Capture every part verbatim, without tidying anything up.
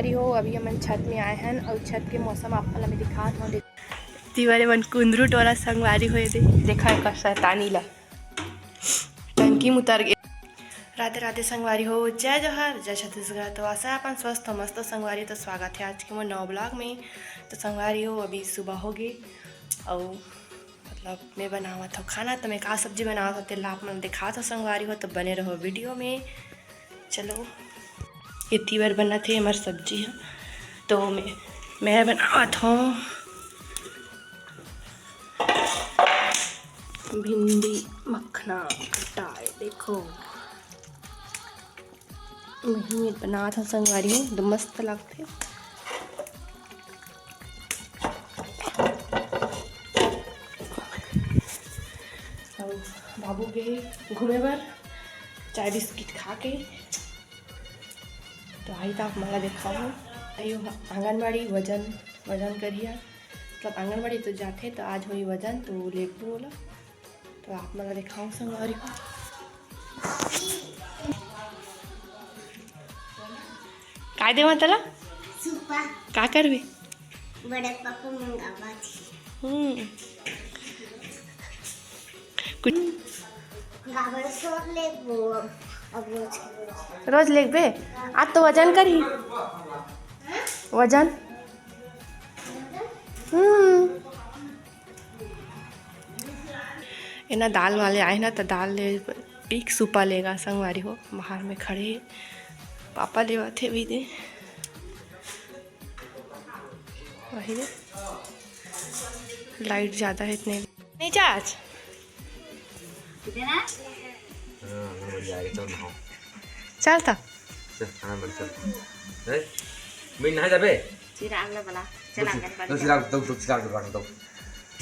अरे हो, अभी हमन छत में आए हन अउ छत के मौसम आप मन ला मैं दिखात हौं। देख, तिवारे मन कुंदरू टोरा संगवारी हो, ये दे, देखा एकर शैतानी ला, टंकी में उतर गे। राधे राधे संगवारी हो, जय जोहार, जय छत्तीसगढ़। तो आशा है अपन स्वस्थ हो, मस्त हो संगवारी। तो स्वागत है आज के मोर नवा vlog में। तो संगवारी हो, अभी सुबह हो गे अउ मतलब मैं बनावत हौं खाना, तो मैं का सब्जी बनावत हौं तेला आप मन दिखात हौं संगवारी हो, तो बने रहो video में। चलो, ये तिवर बनत हे, हमर सब्जी ह, तो मैं, मैं बनावत हौं भिंडी मखना खटाई। देखो, महीन बनात हौं संगवारी हो, एकदम मस्त लगथे। अउ बाबू गे घूमे बर चाय बिस्किट खा के, तो आई त आप मन ला देखाहूँ। अयो आंगनबाड़ी वजन, वजन करिया, मतलब आंगनबाड़ी तो जाथे, तो आज होई वजन, तो लेगबो ओला। तो आप मन ला देखाहूँ संगवारी हो। काय देवा तला? सुपा। का करबे? बड़े पापा मंगावा थी। हम्म। कुछ गाबर सोर ले वो अब रोज के रोज। रोज लेगबे? आज तो वजन करही। वजन? हम्म। एना दाल वाले आए ना, तो दाल ले एक सुपा लेगा संगवारी हो, बाहर में खड़े हे। पापा लेवाथे भी दे। वही दे। लाइट ज्यादा है इतने। नहीं जा आज। हाँ, बढ़िया है, चल नहाओ। चल था। चल, हाँ, बढ़ चल। ए, मैं नहा जाबे। चिराग ले बला। चल दो, आंगनबाड़ी दो जा। चिराग, दो, दो चिराग ले बला, दो।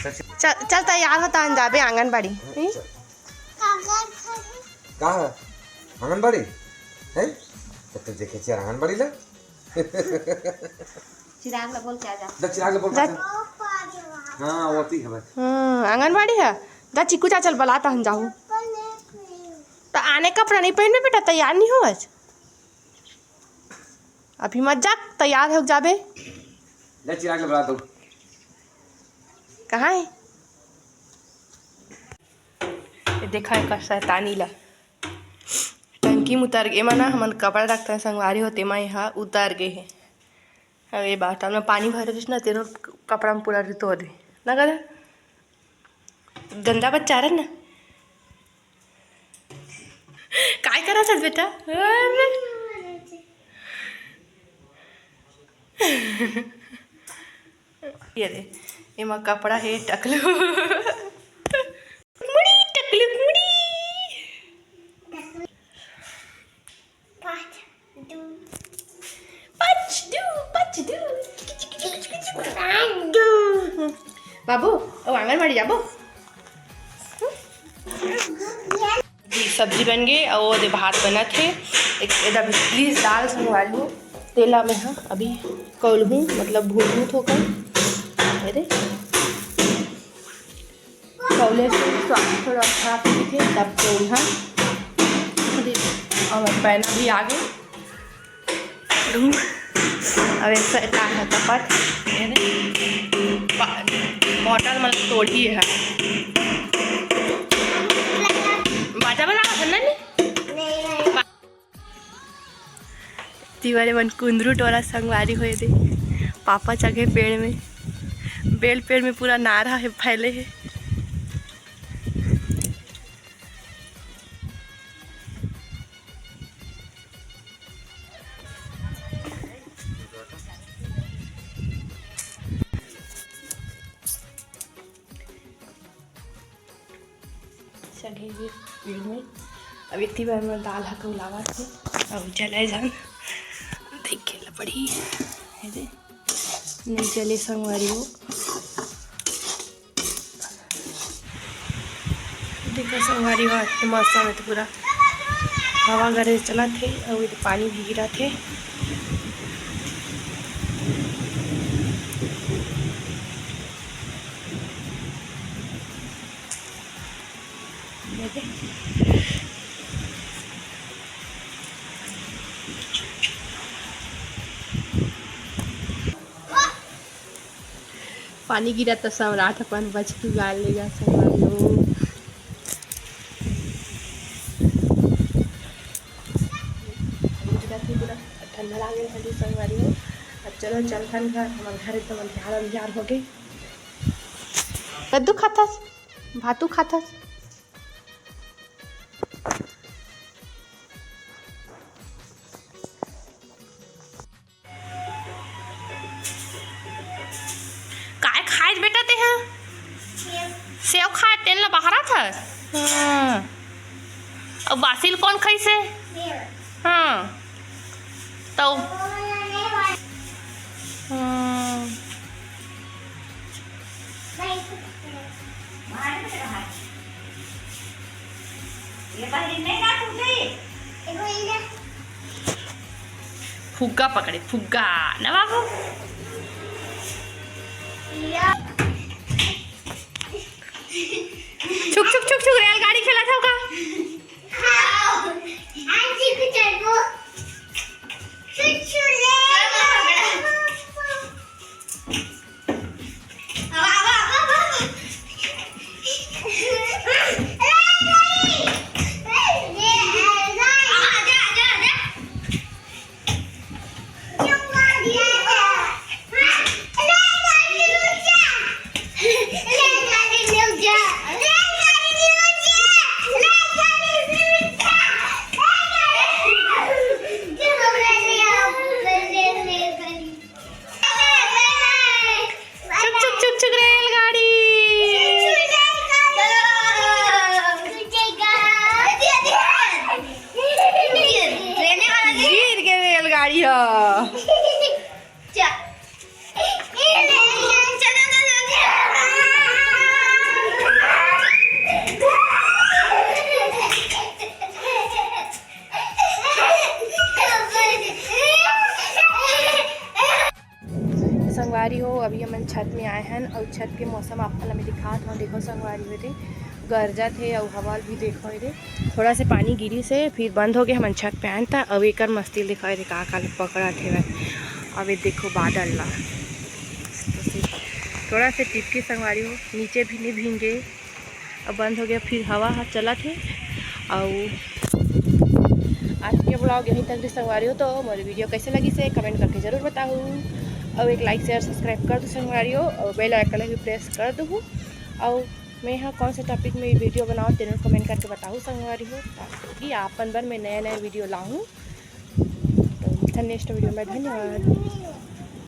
चल, चल। चल, चल तैयार हो, तान जाबे आंगनबाड़ी। हम्म? चल। का है? आंगनबाड़ी? हैं? तो तू देखे चिराग आंगनबाड़ी ले? चिराग ले बोल के आ जा। दो चिराग ले बोल जा। के आ जा। हाँ, वो ठीक है भाई। हम्म, आंगनबाड़ी है। जा चिकू चाचा ल बला, तहन जाहू। तो आने कपड़ा नहीं पहनबे बेटा, तैयार नहीं हो आज। अभी मत जा, तैयार हो जाबे। ले चिराग ले बला दो। कहाँ है? ये देखा एकर शैतानी ला। टंकी में उतर गे, एमा ना हमन कपड़ा रखथन संगवारी हो, तेमा एहा उतर गे हे। अब ये बाटल में पानी भरे रहिस ना, तेनो कपड़ा में पूरा रितो दे ना गदा। गंदा बच्चा रहे ना। काय करत हस बेटा? अरे। ये दे, एमा कपड़ा हे, टकलू। मुड़ी, टकलू, मुड़ी। पाँच, दू। पाँच, दू, पाँच, दू। पाँच, दू। बाबू, अब आंगनबाड़ी जाबो। सब्जी बन गे, अउ ओदे भात बनत हे। एक, एदा भी please दाल संगवारी हो, तेला में ह अभी कौलहूँ, मतलब भूनहूँ थोकन। अरे, कौले से स्वाद थोड़ा अच्छा दिखे, तब तो यहाँ अउ पैना भी आ गे। अब एक शैतान है कपट, ये दे। बा-, बॉटल मतलब तोड़ी है। बाजा बजा के सुनना नहीं? तिवारे मन कुंदरू टोरा संगवारी होए दे। पापा चघे पेड़ में, बेल पेड़ में पूरा नारा है, फैले है। चढ़े हुए पेड़ में। अब इतनी बार मैं दाल हक उलावा थे, अब जले जान देखे ला पड़ी। है दे, नहीं जले संगवारी हो। देखो संगवारी हो, आज के मौसम में तो पूरा हवा गरज चलत हे अउ इधर पानी भी गिरत हे। पानी गिरा त सम्राट अपन बचकी गाल ले जा संगवारी हो। गिरा थी पूरा ठंडा लागे हली संगवारी हो। अब चलो चलथन घर, हमर घर एकदम अंधियार अंधियार हो गए। कद्दू खाथस, भातू खाथस। काय खाए बेटा ते ह? सेव खाए, तेन ला बहारत हस? हाँ। अउ बासी ल कोन खइसे? हाँ। तउ। हाँ। फुग्गा पकड़े, फुग्गा ना बाबू। छुक छुक छुक छुक, रेलगाड़ी खेलत हव का? छुक छुक छुक छुक रेलगाड़ी। गिर गे रेलगाड़ी ह। संगवारी हो, अभी हमन छत में आए हन अउ छत के मौसम आप मन ला मैं दिखात हव। देखो संगवारी हो, एदे गरजत हे अउ हवा भी देखो एदे। थोड़ा से पानी गिरिस हे, फिर बंद हो गए। हमन छत पे आएन त अउ एकर मस्ती देखो एदे, का का ल पकड़त हेवय। अब ये देखो बादल ला, थोड़ा से टिपके संगवारी हो, नीचे भी नहीं भींगे। अब बंद हो गया, फिर हवा ह चलत हे। अउ आज के vlog यहीं तक रे संगवारी हो, तो मोर video कैसे लगिस हे comment करके जरूर बताहू। अउ एक like, share, subscribe कर दू संगवारी हो, अउ bell icon भी press कर दू। अउ मैं ह कौन से topic में video बनाओ, तेनो comment करके बताहू संगवारी हो, ताकि आपन बर मैं नया नया video लाहूँ। तो मिलथन next video में, धन्यवाद।